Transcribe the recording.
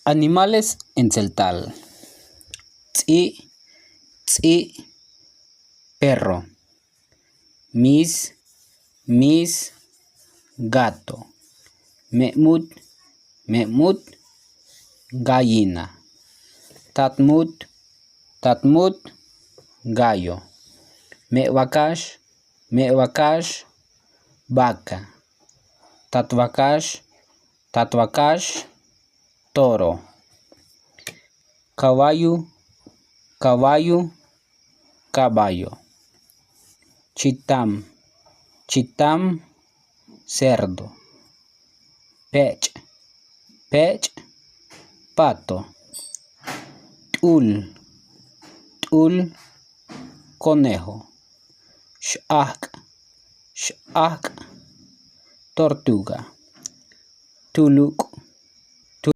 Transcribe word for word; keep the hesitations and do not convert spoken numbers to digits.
Animales en tzeltal. Ts'i', ts'i', perro. Mis, mis, gato. Me'mut, me'mut, gallina. Tatmut, tatmut, gallo. Me'vakax, me'vakax, vaca. Tatvakax, tatvakax, toro. Caballo, caballo, caballo. Chitam, chitam, cerdo. Pech', pech', pato. T'ul, t'ul, conejo. X'ajk', x'ajk', tortuga. Tuluk',